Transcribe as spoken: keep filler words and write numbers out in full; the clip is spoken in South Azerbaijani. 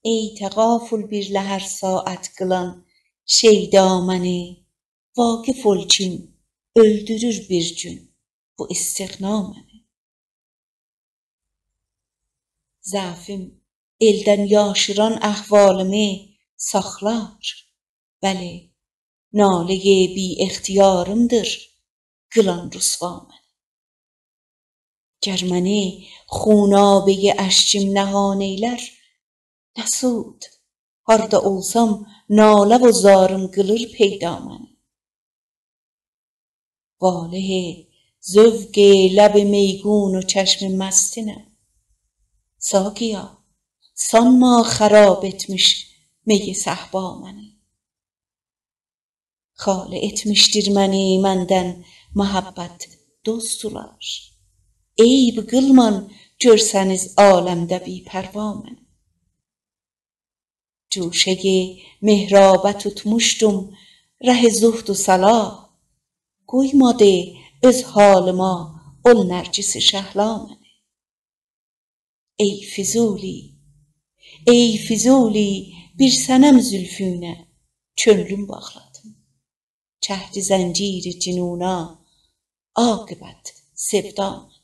ای تغافل بیر لحظه ساعت قیلان شیدا منی، واقف اول کیم اؤلدورور بیر گون بو استغنا منی. ضعفیم ائلدن یاشیران احوالیمی ساخلار، بلی، نالهٔ بی‌اختیاریمدیر قیلان رسوا منی. گر منی خونابهٔ اشکیم نهان ائیلر، نه سود؟ هاردا اولسام ناله و زاریم قیلیر پیدا منی. واله ذوق لب میگون و چشم مستینم، ساقیا، سانما خراب ائتمیش می صهبا منی. خالی ائتمیشدیر منی مندن محبت، دوستلار، عیب قیلمان گؤرسه‌نیز عالمده بی‌پروا منی. جوشهٔ محرابه توتموشدوم ره زهد و صلاح، قویمادی اؤز حالیما اول نرگس شهلا منی. ای فضولی، ای فضولی، بیر صنم زلفونه کؤنلوم باغلادیم، چکدی زنجیر جنونا عاقبت سودا منی.